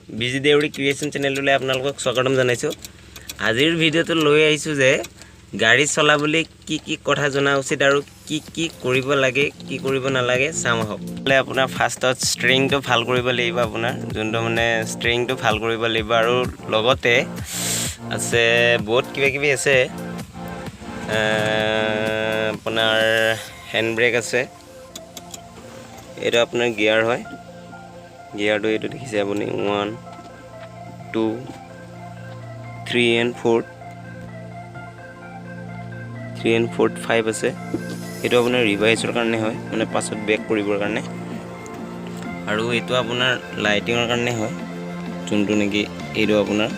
Busy Deori creation চেনেলটোলৈ আপোনালোকক স্বাগতম জনাইছোঁ। আজিৰ ভিডিঅ'টো লৈ আহিছোঁ যে গাড়ী চলাবলৈ কি কি কথা জনা উচিত আৰু কি কি কৰিব লাগে, কি কৰিব নালাগে, চাওঁ আহক। আপোনাৰ ফাৰ্ষ্টত ষ্টেৰিংটো ভাল কৰিব লাগিব, আপোনাৰ যোনটো মানে ষ্টেৰিংটো ভাল কৰিব লাগিব। আৰু লগতে আছে বহুত কিবা কিবি আছে। আপোনাৰ হেণ্ড ব্ৰেক আছে, এইটো আপোনাৰ গিয়াৰ হয়। গিয়াৰটো এইটো দেখিছে আপুনি, 1, 2, 3 and 4, 3 and 4, 5 আছে। এইটো আপোনাৰ ৰিভাৰ্ছৰ কাৰণে হয়, মানে পাছত বেক কৰিবৰ কাৰণে। আৰু এইটো আপোনাৰ লাইটিঙৰ কাৰণে হয়, যোনটো নেকি এইটো আপোনাৰ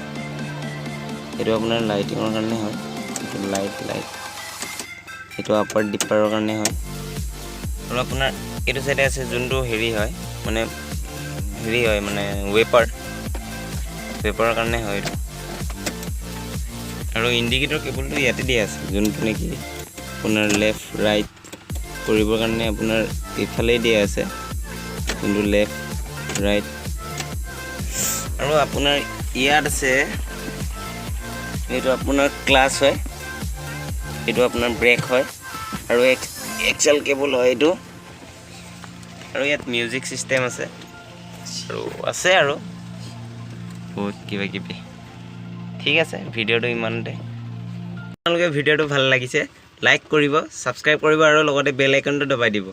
লাইটিঙৰ কাৰণে হয়। এইটো লাইট লাইট এইটো আপাৰ ডিপাৰৰ কাৰণে হয়। আৰু আপোনাৰ এইটো চাইডে আছে যোনটো হেৰি হয়, মানে হেৰি হয়, মানে ৱেপাৰৰ কাৰণে হয় এইটো। আৰু ইণ্ডিকেটৰ কেবলটো ইয়াতে দিয়া আছে, যোনটো নেকি আপোনাৰ লেফ্ট ৰাইট কৰিবৰ কাৰণে আপোনাৰ এইফালেই দিয়া আছে, যোনটো লেফ্ট ৰাইট। আৰু আপোনাৰ ইয়াত আছে, এইটো আপোনাৰ ক্লাচ হয়, এইটো আপোনাৰ ব্ৰেক হয় আৰু এক্সেল কেবল হয় এইটো। আৰু ইয়াত মিউজিক চিষ্টেম আছে আৰু আছে আৰু বহুত কিবা কিবি। ঠিক আছে, ভিডিঅ'টো ইমানতে। আপোনালোকে ভিডিঅ'টো ভাল লাগিছে, লাইক কৰিব, ছাবস্ক্ৰাইব কৰিব আৰু লগতে বেল আইকনটো দবাই দিব।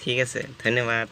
ঠিক আছে, ধন্যবাদ।